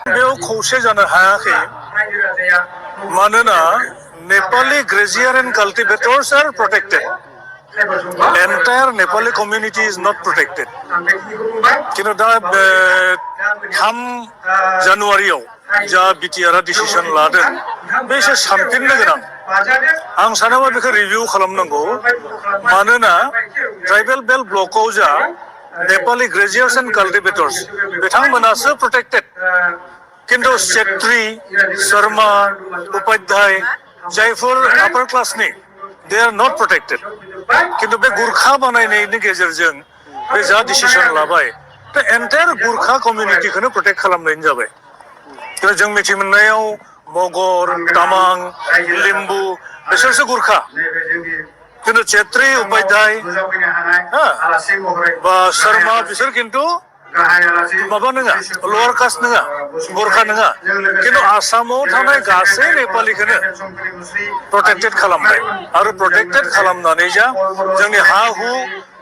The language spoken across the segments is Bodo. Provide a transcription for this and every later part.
बेयाव खौसे जानो हायाखै मानोना Nepali grazier and cultivators are protected. Entire Nepali community is not protected. किन्तु दा 3 जानुवारियाव जा बिटिआरआ डिसिसन लादों बे एसे सानफिननो गोनां आं सानोबा बेखौ रिभिउ खालामनांगौ मानोना ट्राइबेल बेल्ट ब्लकआव जा नेपाली ग्रेजियार्स एन्ड काल्टिभेटर्स बिथांमोनासो प्रोटेक्टेड किन्तु सेक्ट्रि शर्मा उपाध्याय जायफोर आपार क्लासनि दे आर नट प्रोटेक्टेड किन्तु बे गुरखा बानायनायनि गेजेरजों बे जा डिसिसन लाबाय दा एन्टायर गुरखा कमिउनिटिखौनो प्रोटेक्ट खालामनायनि जाबाय जों मिथि मोननायाव मगर तामां लिम्बु बिसोरसो गुरखा किन्तु छेत्री उपाध्याय बा शर्मा बिसोर किन्तु माबा नङा लवार कास्ट नङा गोरखा नङा किन्तु आसामाव थानाय गासै नेपालिखौनो प्रोटेक्टेड खालामबाय आरो प्रोटेक्टेड खालामनानै जा जोंनि हा हु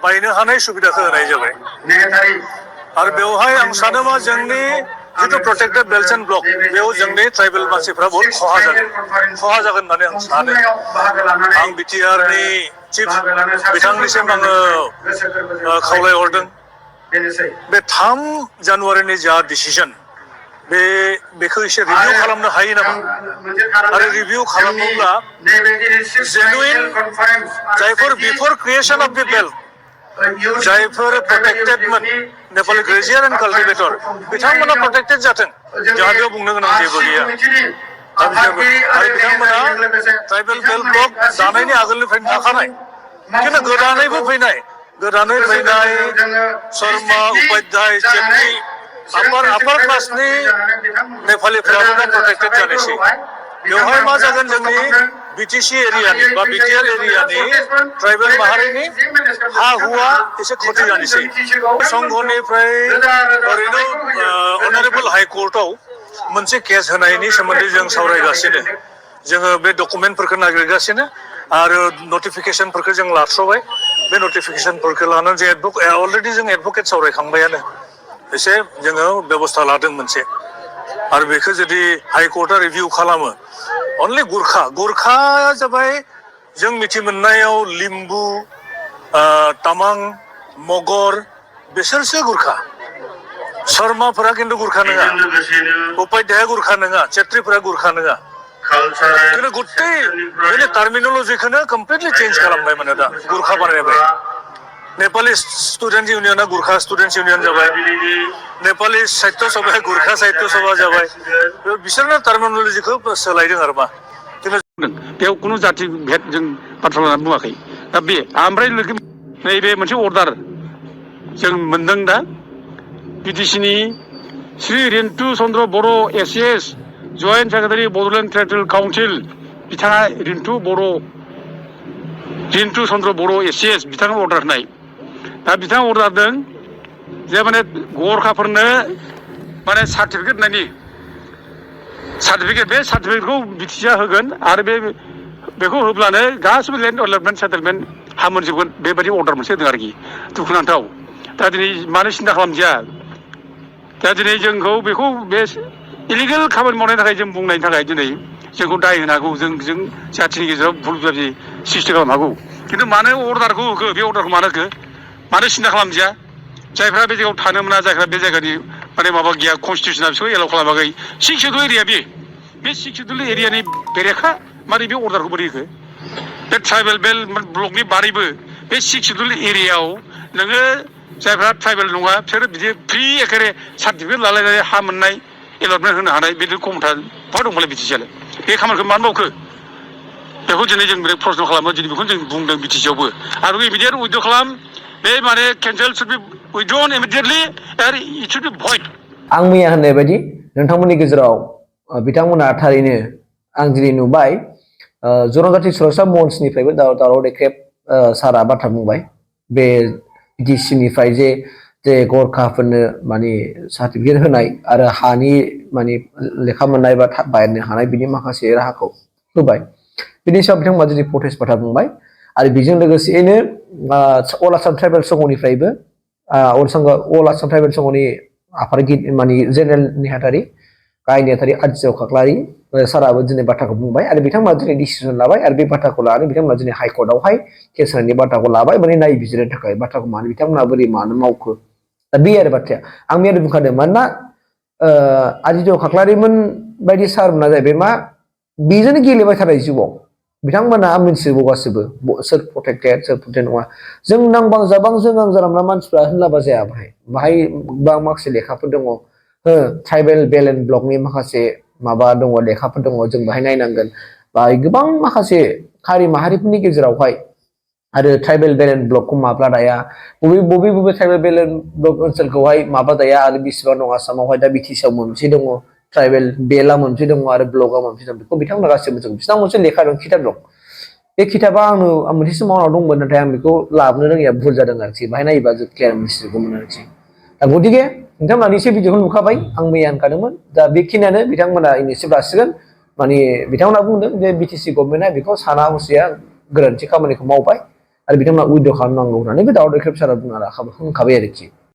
बायनो हानाय सुबिदाखौ होनाय जाबाय आरो बेवहाय आं सानो मा जोंनि जितु प्रोटेक्टेड बेल्ट एन्ड ब्लक बेयाव जोंनि ट्राइबेल मानसिफ्रा बहुत खहा जागोन होननानै आं सानो आं बिटिआरनि चिफ बिथांनिसिम आङो खावलायहरदों बे 3 जानुवारिनि जा डिसिसन बेखौ एसे रिभिउ खालामनो हायो नामा आरो रिभिउ खालामोब्ला जेनुइन जायफोर बिफोर क्रिएशन अफ द बेल्ट जायफोर प्रोटेक्टेडमोन नेपाली ग्रेजियार एन्ड काल्टिभेटर बिथांमोना प्रोटेक्टेड जाथों जोंहा बेयाव बुंनो गोनां जेबो गैया आरो बिथांमोना ट्राइबेल बेल्ट ब्लक दानायनि आगोलनिफ्रायनो थाखानाय किन्तु गोदानै फैनाय शर्मा उपाध्याय चेत्री आपार क्लासनि नेपालिफ्राबो दा प्रोटेक्टेड जानोसै बेवहाय मा जागोन जोंनि बिटिसि एरियानि बा बिटिआर एरियानि ट्राइबेल माहारिनि हा हुआ एसे क्षति जानोसै संघनिफ्राय ओरैनो अनारेबल हाइकर्टआव मोनसे केस होनायनि सोमोन्दै जों सावरायगासिनो जोङो बे डकुमेन्टफोरखौ नागिरगासिनो आरो नटिफिकेशनफोरखौ जों लाथ्र'बाय बे नटिफिकेशनफोरखौ लानानै जों अलरेडि जों एडभकेट सावरायखांबायानो एसे जोङो बेबस्था लादों मोनसे आरो बेखौ जुदि हाइकर्टआ रिभिउ खालामो अनलि गुरखाया जाबाय जों मिथि मोननायाव लिम्बु तामां मगर बिसोरसो गुरखा शर्माफोरा किन्तु गुरखा नङा उपाध्याया गुरखा नङा छेत्रीफोरा गुरखा नङा किन्तु गुत्तै बेनि टार्मिनलजिखौनो कमप्लिटलि चेन्ज खालामबाय माने दा गुरखा बानायबाय नेपाली स्टुडेन्ट इउनियना गुरखा स्टुडेन्टस इउनियन जाबाय नेपाली साहित्य सभा गुरखा साहित्य सभा जाबाय बिसोरनो टार्मिनलजिखौ सोलायदों आरो मा बेयाव खुनु जाति भेद जों बाथ्रा लानानै बुङाखै दा बे ओमफ्राय नैबे मोनसे अर्डार जों मोनदों दा बिटिसिनि Shri Rintu Chandra Boro' ACS joint secretary Bodoland territorial council बिथाङा रिन्तु चन्द्र बर' एसिएस बिथाङा अर्डार होनाय दा बिथाङा अर्डार होदों जे माने गरखाफोरनो माने सार्टिफिकेट होनायनि बे सार्टिफिकेटखौ बिटिसिआ होगोन आरो बेखौ होब्लानो गासिबो लेन्ड डेभेलपमेन्ट सेटेलमेन्ट हा मोनजोबगोन बेबायदि अर्डार मोनसे होदों आरोखि दुखुनांथाव दा दिनै मानो सिन्था खालामदिया दा दिनै जोंखौ बेखौ बे इलिगेल खामानि मावनायनि थाखाय जों बुंनायनि थाखाय दिनै जोंखौ दाय होनो हागौ जों जाथिनि गेजेराव भुल बुजाबुजि सृष्टि खालामनो हागौ किन्तु मानो अर्डारखौ होखो बे अर्डारखौ मानो होखो मानो सिन्था खालामदिया जायफ्रा बे जायगायाव थानो मोना जायफ्रा बे जायगानि माने माबा गैया कनस्टिटिउसना बिसोरखौ एलाउ खालामाखै 6 शेड्युल एरिया बे 6 शेड्युल एरियानि बेरेखा मारै बे अर्डारखौ बोरै होखो बे ट्राइबेल बेल्ट ब्लकनि बारैबो बे 6 शेड्युल एरियायाव नोङो जायफ्रा ट्राइबेल नङा बिसोरो बिदि फ्रि एखेबारे सार्टिफिकेट लालायनानै हा मोननाय एलटमेन्ट होनो हानाय बिदि खमथा बहा दंबालाय बिटिसिआलाय बे खामानिखौ मानो मावखो बेखौ दिनै जों बिराद प्रश्न खालामो दिनै बेखौनो जों बुंदों बिटिसिआवबो आरो इमिडियेट उइथड्र खालाम बे माने केन्सेल शुड बि उइथड्रन इमिडियेटलि आरो इट शुड बि भइड आं मैया होननाय बायदि नोंथांमोननि गेजेराव बिथांमोना थारैनो आं दिनै नुबाय जनजाति सुरक्षा मन्चनिफ्रायबो दावराव देख्रेब सारा बाथ्रा बुंबाय बे बिटिसिनिफ्राय जे गरखाफोरनो माने सार्टिफिकेट होनाय आरो हानि माने लेखा मोननाय बा बायनो हानाय बिनि माखासे राहाखौ होबाय बिनि सायाव बिथांमोना दिनै प्रटेस्ट बाथ्रा बुंबाय आरो बेजों लोगोसेनो अल आसाम ट्राइबेल संघनिफ्रायबो अल आसाम ट्राइबेल संघनि आफादगिरि माने जेनेरेल नेहाथारि गाहाय नेहाथारि आदित्य खाख्लारि साराबो दिनै बाथ्राखौ बुंबाय आरो बिथांमोना दिनै डिसिसन लाबाय आरो बे बाथ्राखौ लानानै बिथांमोना दिनै हाइकर्टआवहाय केस होनायनि बाथ्राखौ लाबाय माने नायबिजिरनो थाखाय बाथ्राखौ मानो बिथांमोना बोरै मानो मावखो दा बे आरो बाथ्राया आं मैयानो बुंखादों मानोना आदित्य खाख्लारिमोन बायदि सारमोना जाहैबाय मा बेजोंनो गेलेबाय थानाय जिउआव बिथांमोना मिथिजोबो गासिबो सोर प्रटेक्टेड सोर प्रटेक्ट नङा जों नांबां जाबां जों आं जानला मानसिफ्रा होनलाबा जाया बाहाय माखासे लेखाफोर दङ ट्राइबेल बेलेन्स ब्लकनि माखासे माबा दङ लेखाफोर दङ जों बाहाय नायनांगोन बा गोबां माखासे हारि माहारिफोरनि गेजेरावहाय आरो ट्राइबेल बेलेन्स ब्लकखौ माब्ला दाया बबे ट्राइबेल बेलेन्स ब्लक ओनसोलखौहाय माबा दाया आरो बेसेबां दं आसामावहाय दा बिटिसिआव मोनसे दङ ट्राइबेल बेला मोनसे दङ आरो ब्लकआ मोनसे दं बेखौ बिथांमोना गासिबो जों बिसिनाव मोनसे लेखा दं खिथाब दं बे खिथाबा आं मोनसे समाव आंनाव दंमोन नाथाय आं बेखौ लाबोनो रोङिया भुल जादों आरोखि बाहाय नायोबा जों क्लियार मिथिजोबगौमोन आरोखि दा गतिके नोंथांमोना एसे भिडिअखौ नुखाबाय आं मैया होनखादोंमोन दा बेखिनियानो बिथांमोना इनिसिएटिभ लासिगोन माने बिथांमोना बुंदों जे बिटिसि गभर्नमेन्टआ बेखौ साना हसिया गोरोन्थि खामानिखौ मावबाय आरो बिथांमोना उइद्र' खालामनांगौ होननानै बे दाउराव देख्रेब सारा बुंना होनखाबाय आरोखि